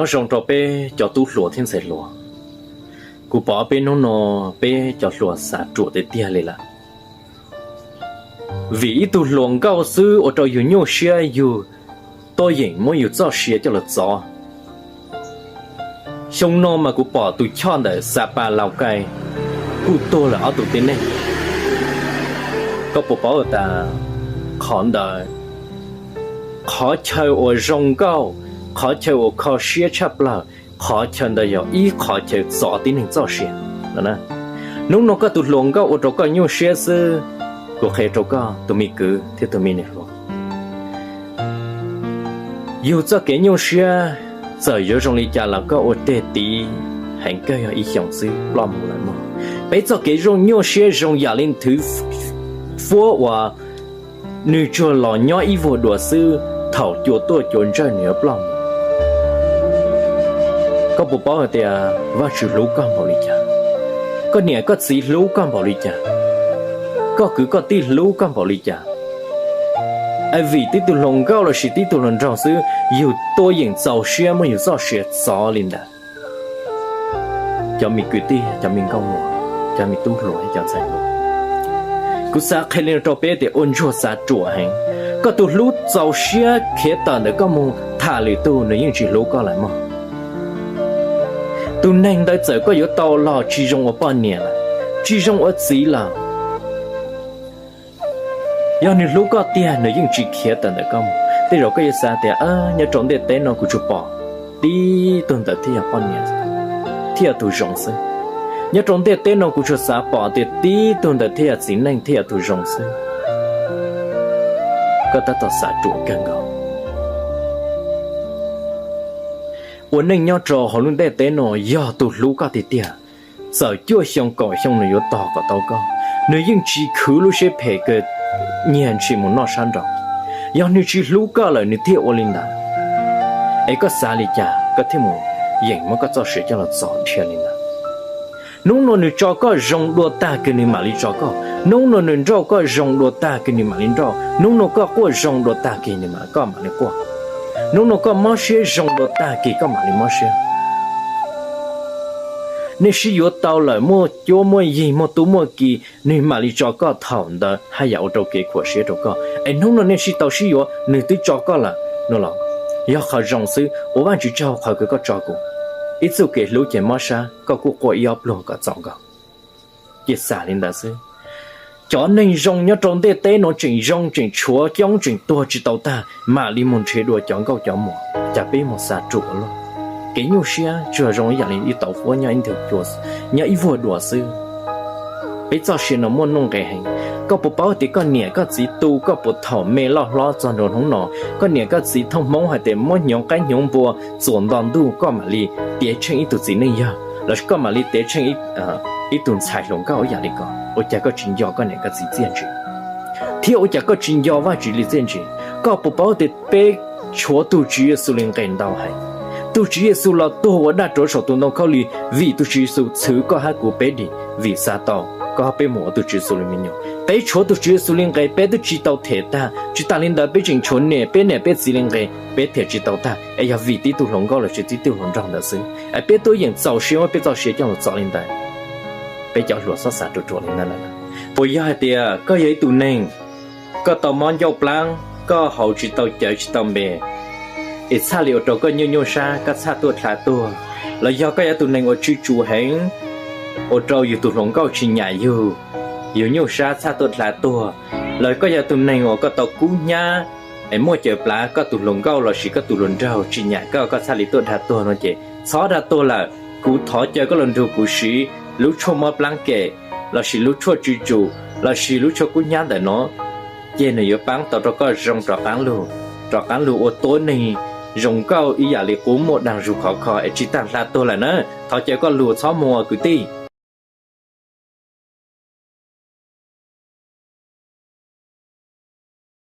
Nyob zoo rau peb cov tub hluas thiab ntxhais hluas, kuv pom peb hnub no peb cov hluas xav ruam tiag tiag li lawm. Vim ib tug hluas nkauj xwb ua rau yus nyuaj siab, yus tuaj yeem muab yus txoj sia coj los txov. Xyoo no mas kuv pom tus choj ntawm Xa Pas Laus Kais kuj tuag lawm ob tug tib neeg. Koj puas paub tas qhov ntawd, qhov chaw uas zoo nkauj, qhov chaw uas kho siab tshaj plaws, qhov chaw ntawd yog ib qhov chaw txov tib neeg txoj sia. Hnub no koj tus hluas nkauj ua rau koj nyuaj siab xwb, kuv qhia rau koj tus me kwv thiab tus me niam hluas, yus txoj kev nyuaj siab txawm yuav zoo li cas los koj ua teg tiv heev kawg yog ib xyoos xwb ploj mus lawm mog. Peb txoj kev zoo nyuaj siab zoo yam li nthwv fuab uas nws tsuas los nyob ib vuag dua xwb, thaum cua tuaj cua ntsawj nws yuav ploj mus. Koj puas paub hais tias Vajtswv hlub koj npaum li cas? Koj niam koj txiv hlub koj npaum li cas? Koj kwv koj tij hlub koj npaum li cas? Es vim tib tug hluas nkauj lossis tib tug hluas nraug xwb, yus tuaj yeem txaus siab muab yus txoj sia txov li ntawd. Cov me kwv tij, cov me nkauj muam, cov me tub hluas, cov ntxhais hluas, kuv xav qhia li no rau peb tias ua ntsuag xav ruam heev. Koj tus hlub txaus siab khiav tawm ntawm koj mus tham lwm tus, nws yeej tsis hlub koj lawm mog. Tus neeg ntawd txawm koj yuav tau los tsis zoo ua poj niam lawm, tsis zoo ua txiv lawm. Yog nws hlub koj tiag, nws yeej tsis khiav tawm ntawm koj mus. Tej zaum koj yuav xav tias, nyob rau ntiaj teb no kuv tsuas pom tib tug ntawd thiaj yog poj niam, thiaj yog tus zoo xwb. Nyob rau ntiaj teb no kuv tsuas xav pom tias tib tug ntawd thiaj yog txiv neej, thiaj yog tus zoo xwb. Koj tab tom xav ruam kawg nkaus. Ua neej nyob rau hauv lub ntiaj teb no, yog tus hlub koj tiag tiag, txawm cuaj xyoo kaum xyoo nws yuav tog kom tau koj, nws yeej tsis khwv lub siab phem kawg nyiag ntshis mus noj sab nraud. Yog nws tsis hlub koj lawm nws thiaj ua li ntawd. Es koj xav li cas koj thiaj mus yeem muab koj txoj sia coj los txov dhia li ntawd? Hnub no nws tso koj zoo dua tag kis nws mam li tso koj. Hnub no nws nrauj koj zoo dua tag kis nws mam li nrauj. Hnub no koj quaj zoo dua tag kis nws mam, koj mam li quaj. Hnub no koj mob siab zoo dua tag kis koj mam li mob siab. Nej sib yuav tau lawm, muaj cuab muaj yig, muaj tub muaj ki, nws mam li tso koj thaum ntawd haj yam ua rau kev khuam siab rau koj. Es hnub no nej sib tau sib yuav, nws twb tso koj lawm no los, yog qhov zoo xwb, ua Vajtswv tsaug qhov kws koj tso kuv. Ib txuj kev hlub ces mob sab, koj kuj quaj ib ob pluag kom txaus nkaus, cia xam li ntawd xwb. Cov neeg zoo nyob rau ntiaj teb no tseem zoo, tseem tshuav coob, tseem tuag tsis tau tag, mam li mus nrhiav dua cov nkauj cov muam, cas peb mus xav ruam ua luaj. Kev nyuaj siab tsuas zoo ib yam li ib tauv fuab nyob ib nthwv cua, nyob ib vuag dua xwb. Peb txoj sia no muaj nuj nqis heev. Koj puas paub tias koj niam koj txiv tu koj puas thaum me loj hlob txog ntua hnub no? Koj niam koj txiv thooj hmoob hais tias muab hnyuv qaib hnyuv npua txuas nto ntuj koj mam li tiav tsheej ib tug txiv neej yawg, los sis koj mam li tiav tsheej ib tug ntxhais hluas nkauj ib yam li ko, ua cas koj tsis nco koj niam koj txiv txiaj ntsig? Thiab ua cas koj tsis nco Vajtswv li txiaj ntsig? Koj puas paub tias peb tshuav tus Tswv Yexus li nqes ntau heev? Tus Tswv Yexus los tuag ua daj rhuv saum tus ntoo khaub lig vim tus Tswv Yexus txhwv koj hab kuv peb dim, vim xav tau koj hab peb mus ua tus Tswv Yexus li me nyuam. Peb tshuav tus Tswv Yexus li nqes, peb twb tsis tau them tag, tsis tas li ntawd peb tseem tshuav niam, peb niam peb txiv li nqes, peb them tsis tau tag, es yog vim tib tug hluas nkauj los sis tib tug hluas nraug ntawd xwb, es peb tuaj yeem txaus siab muab peb txoj sia coj los txov li ntawd. Peb cov hluas xob xav ruam ruam li ntawd lawm. Puas yog hais tias koj yog ib tug neeg, koj tau mob ncauj plaab, koj haus tsis tau cawv tsis tau npe, es txhaj li ua rau koj nyuaj nyuaj sab, koj txhaj tuaj dlha tuag? Los yog koj yog tus neeg uas tswj tsus heev, ua rau yus tus hluas nkauj tsis nyam yug, yus nyuaj sab txhaj tuaj dlha tuag? Los koj yog tus neeg uas koj tau kub hnyiab, es muaj cawv plav, koj tus hluas nkauj los sis koj tus hluas nraug tsis nyam koj, koj txhaj li tuaj dlha tuag no ces txhob dlha tuag lawm. Kuv thov caw koj los nrug kuv siv lub tshuaj mob plaab kem, los sis lub tshuaj tswj tsus, los sis lub tshuaj kub hnyiab ntawm no, ces nws yuav paab tau rau koj zoo rov qaab lug, rov qaab lug ua tuab neeg zoo nkauj ib yam li qub muaj daag zug khov kho es tsis taag dlha tuag lawm na. Thov caw koj lug txhob muag kwv tij.